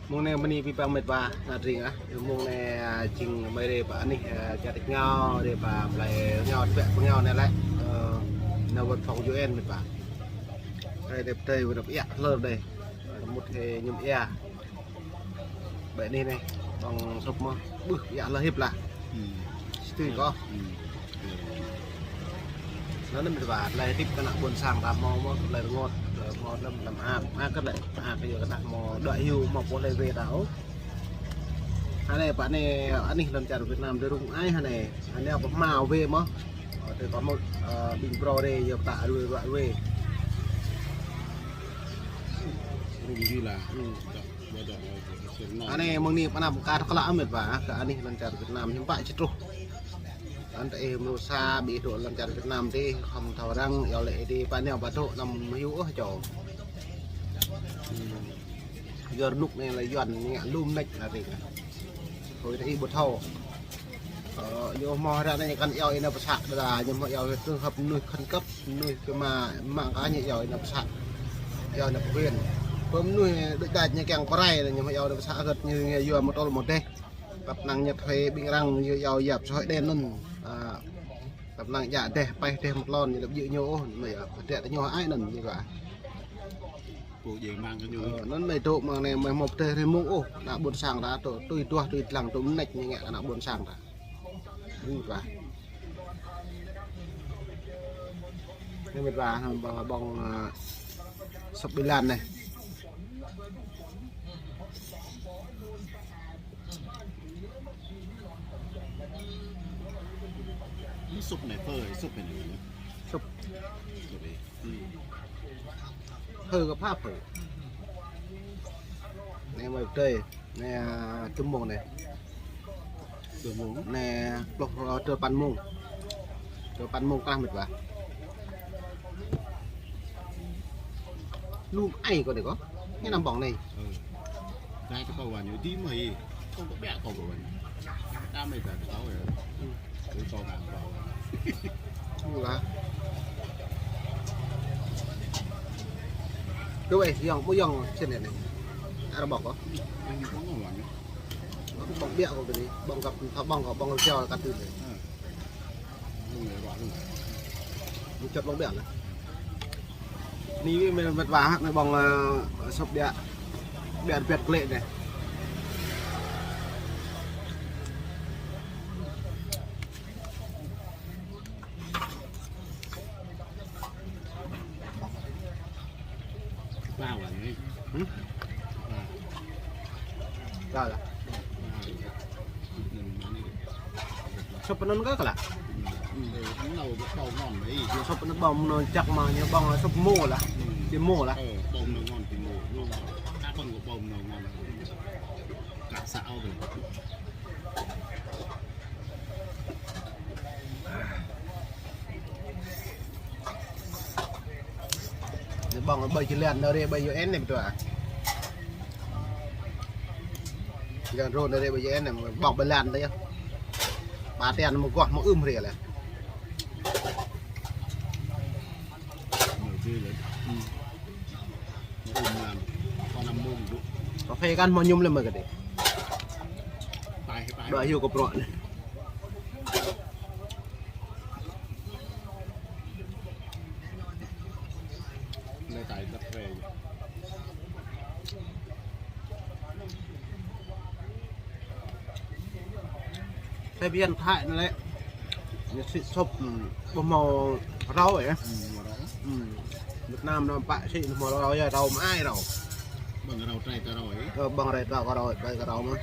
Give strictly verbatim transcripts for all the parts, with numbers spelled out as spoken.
Mông anei mni bi păng mĭt wa, na tring ah. Mông anei, ah, jing mei rê ba anih, ah, čar êngao, rê ba mlei êngao, tpek êngao anei lĕ, eh, na wăt phŏng U N mĭt wa. Rê dep tei wăt yak hlơr dei. Mŭt hê ñum ia. Ƀĕ anih anei, ƀơ̆ng sŭp mơh, ƀuh, yak hlơr hip lah. Hmm. Situi kơh. Hmm. Anăn mĭt wa, tlei hdĭp kơ ană ƀuôn sang ta mâo mơh, tlei rngot, tlei rngot lăm, lăm ak, ak kơ tlei, ak kơ yua kơ ta mâo đuĕ hiu, mâo pô hlei wê ta ôh. Hơnei, pă anei, anih lăn čar Việt Nam, drei rŭng ai hơnei, hơnei pô hma wê mơh. Ơ, drei kơ mâo, ơ, ƀing brô drei, yua kơ ta rui ruă wê. Rŭng jih lah. Hmm. Anei mơ̆ng anei pơnam ka thâo klă mĭt wa, kơ anih lăn čar Việt Nam hiư̆m pă či truh. Anăn ta ih mrô sa ƀi dôk lăn čar Việt Nam ti, khŏm thâo răng, yua lĕ ti pă anei ƀu dôk năm hiu ôh čô. Hmm. Yua rnuk anei lĕ Yuăn ngă lum nĕč na ti. Thôi ta ih ƀu thâo. Ơ, ñu mâo hră anei kăn iâu ih nao pơ să đa đa, ñu mâo iâu trường hợp mnuih khẩn cấp, mnuih kơ mă, mă ka ñu iâu ih nao pơ să. Iâu nao pơ huyện. Pơ mnuih đuč đač ñu kiăng pơrai, ñu mâo iâu nao pơ să hơget ñu, ñu yua mtol mdeh. Tăp năng ñu thuê ƀing arăng, ñu iâu yap xã hội đen anăn. À, tăp năng djă deh, paih deh mtlon, ñu lăp djơ̆ ñu ôh, mei, à, pơdră ñu ai anăn, ñu kơ. Pô djai mang kơ ñu. Ơ, anăn mei dôk mơ̆ng anei, mei mâo pơdră anei mông ôh, ană ƀuôn sang ta, tui duah, tui dlăng, tui mnêč, ñu ngă ană ƀuôn sang ta. Anei mĭt wa. Anei mĭt wa, ƀơ̆ng, ƀơ̆ng, ơ, sŭp bi lan anei. Sŭp anei, phơi, sŭp anei. Sŭp. Sŭp anei. Hmm. Phơi kơ pha phơi. Anei mei pơdơi. Anei, à, tŭm mông anei. Tŭm mông. Anei, pluh, à, tơl păn mông. Tơl păn mông kah mĭt wa. Lu ai kơ anei kơ. Anei năm ƀơ̆ng anei. Ừ. Dai kơ kâo wa ñu, dih mơh ih. Kâo kơ ƀiă kâo kơ wa ñu. Đa mei dai kơ kâo ya. Kâo kơ wa ñu. Lu lah. Kơ wei, yŏng, ƀu yŏng, sĭt anei. Arăng ƀơ̆ng kơ. Ƀơ̆ng wa ñu. Ƀơ̆ng ƀiă kơ anei. Ƀơ̆ng kơ, thâo ƀơ̆ng kơ, ƀơ̆ng kơ čô kơ tui anei. Ñu čăt ƀơ̆ng ƀiă lah. Anei mei mĭt wa, mei ƀơ̆ng, ơ, sŭp ƀiă. Ƀiă ƀiă klĕ anei. Ba wa anei. Hmm? Ba. Ba lah. Ba. Sŭp anăn kơ klah. Hmm. Nao ƀơ̆ng ngon anei. Sŭp anăn ƀơ̆ng mnơ̆ng jăk mơh, ñu ƀơ̆ng sŭp mô lah. Hmm. Ti mô lah. Ơ, ƀơ̆ng mnơ̆ng ngon ti mô. Ka ƀơ̆ng kơ ƀơ̆ng mnơ̆ng ngon. Ka sa ao kơ. Ñu ƀơ̆ng ƀơi Jylland, nao rê ƀơi U N anei mĭt wa. Jylland rô nao rê ƀơi U N anei, ƀơ̆ng ƀơi lan anei yơh. Ba tian mơguah mơ̆ng ưm rê leh. Mơ̆ng rê leh. Hmm. Cà phê kăn mâo ñŭm leh mơ̆ kơ dih. Đuĕ hiu kơ bruă anei. Tei bhiăn Thái anei lĕ. Ñu sĭ sŭp, ƀu mâo rau ôh. Hmm, mâo rau. Hmm. Việt Nam anăn pă sĭ mâo rau yơh, rau mă ai rau. Ƀơ̆ng rau trei kơ rau ôh. Ơ, ƀơ̆ng rei rau kơ rau, trei kơ rau mơh.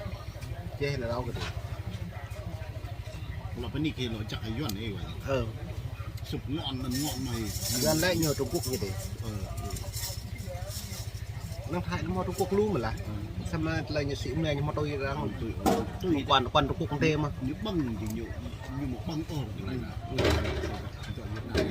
Čeh anei rau kơ dih. Lŏ pơ anei kơ lŏ jăk Yuăn ih wa. Ơ. Sŭp ngon anăn ngon mơh. Yuăn lĕ ñu Trung Quốc ñu dih. Ơ. Năng Thái anăn mâo Trung Quốc lu mơh lah. Ơ. Samơ̆ tlei ñu sĭ mnei ñu mâo tui arăng. Tui, tui. Quan, quan Trung Quốc tê mơh. Ñu ƀơ̆ng ñu, ñu, ñu mâo ƀơ̆ng ôh. Ơ. Ơ. Ơ.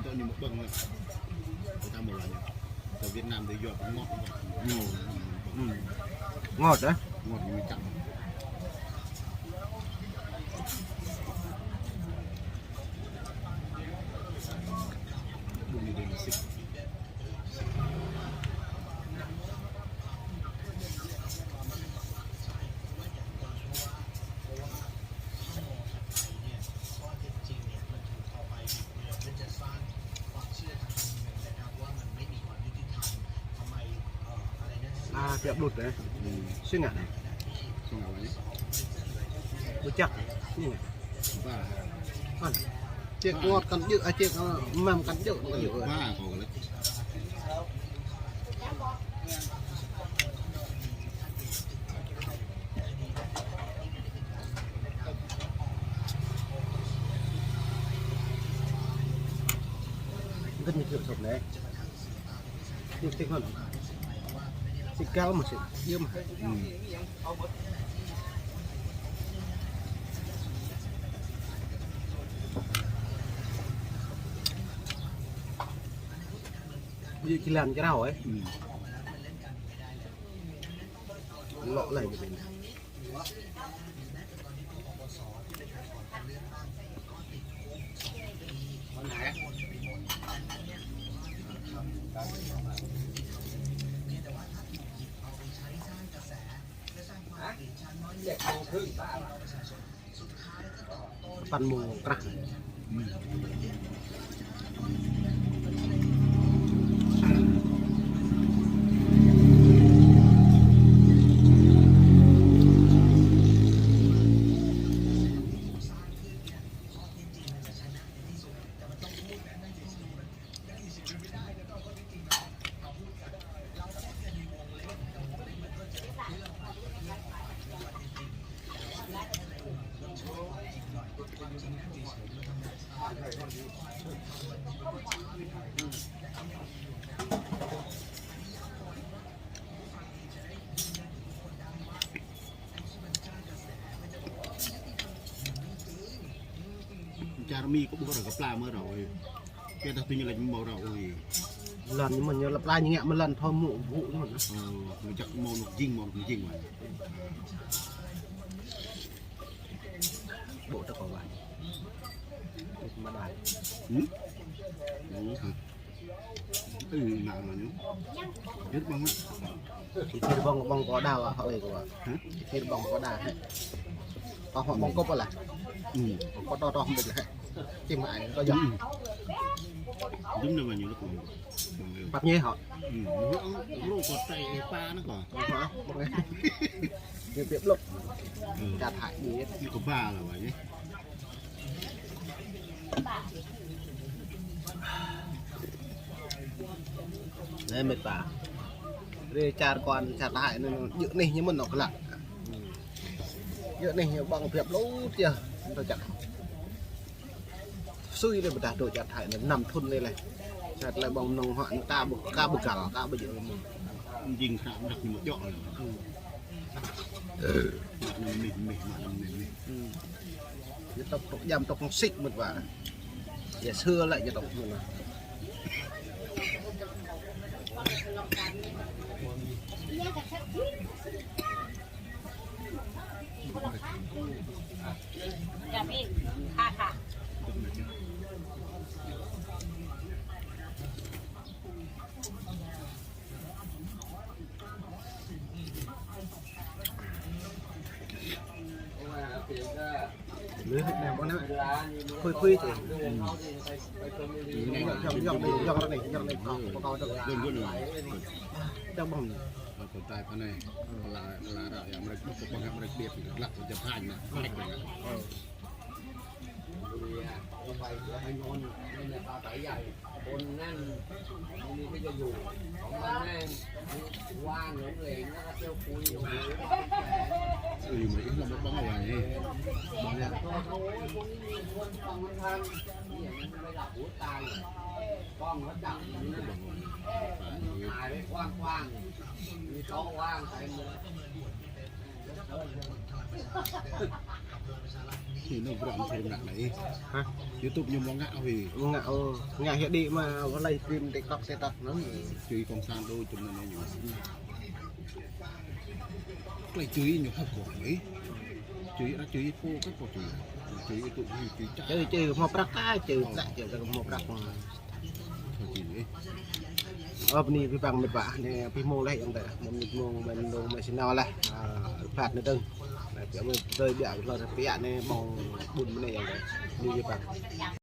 Dŏ ñu mâo ƀơ̆ng leh. Kơ ta mâo leh ñu. Kơ Việt Nam dê yua ngọt. Ngọt. Hmm. Ngọt, ơ? Ngọt ñu čang. Tiap lŭt deh. Sui ngă deh. Sui ngă wah. Ƀu čăk. Anăn. Čiăng kuat kăn djŏ, a, čiăng, a, măm kăn djŏ, kăn djŏ. Gân ñu sụp nè. Ñu sik hơn. Sik gal mà sik, yơh mà. Ví dụ chỉ làm cái rau ấy. Lọ này cái này. Păn mông krah. Čar Mi kơ ƀuh ră kơ pla mơ̆ ră ơi. Kơ dah tui ñu lač mâo ră ơi. Lăn ñu mơ̆n ñu lăp la ñu ngă mơ̆ lăn thâo mŭ gŭ ñu mơ̆n. Ơ, ñu jăk mâo nuk jing, mâo nuk jing mơ̆n. Bộ tơ kơ wah. Mă đai. Hm? Ơ, hă. Ơ, ngă mă ñu. Jơ̆t ƀơ̆ng mă. Ih thir ƀơ̆ng, ƀơ̆ng kơ đa wah, hŏ ih kơ wah. Hă? Ih thir ƀơ̆ng kơ đa hĕ. Kơ hŏ ƀơ̆ng kŭp lah. Hm. Ƀơ̆ng kơ to to hŏ ih lah hĕ. Čĭm ai kơ jăk. Hm. Dŭm nao mă ñu lăk. Pap ñe hŏ. Hm. Ñu ƀơ̆ng rô kơ trai ê pa nă kơ. Hă? Ƀơ̆ng. Ñu pia blok. Hm. Čar Thái ñu. Ñu kơ ba lah wah ñu. Anei mĭt wa. Rê čar kuan čar Thái anei djŏ anih ñu mơ̆n nŏ klă. Djŏ anih ñu ƀơ̆ng biăp lŭt yơh. Tơ čăk. Sui leh ƀiădah dôk čar Thái anei năm thŭn leh leh. Čar Thái ƀơ̆ng mnơ̆ng hŏ anei ka ƀu, ka ƀu găl, ka ƀu djŏ mơ̆n. Jing hră mrăk ñu mă djŏ leh. Hm. Mă anăn mih, mih, mă anăn mih, mih. Hm. Ñu tŏk, tŏk jam tŏk sik mĭt wa. Ya sơ lĕ ñu tŏk mơ̆n. Khui khui chứ. Yŏng, yŏng, yŏng, yŏng, yŏng, yŏng. Dơ̆ng gŭ nă. Dơ̆ng ƀơ̆ng. Kơ trai pơ anei. Kơ la, kơ la ră ya mrek, kơ ƀơ̆ng mrek điêt, lăk kơ Japan nă. Mrek nă. Ơ, mà ih lăm ƀơ̆ng wah ih. Ƀơ̆ng ya. Ih, nŏng bruă msĕ ngă anei. Hă? YouTube ñu mâo ngă ôh. Mâo ngă ôh. Ngă hĕ đĭ mă live stream TikTok, TikTok anăn. Čuê cộng sản đô čŭm anăn ñu. Klei čuê ñu hăp kơ ih. Čuê ară čuê pô kơ pô čuê. Čuê tŭ čuê čuê ča. Čuê, čuê mâo prăk ka, čuê tlă, čuê mâo prăk. Ơ, bơni bi păng mĭt wa, anei bi mông leh ayŏng adei. Mâo mnĭt mông, mâo mnông, mâo si nao leh. A, phat anei dơ̆ng. Anei, bi mông dơi biă, hlŏng biă anei mâo ƀun mơ̆ anei ayŏng adei. Bơni bi păng.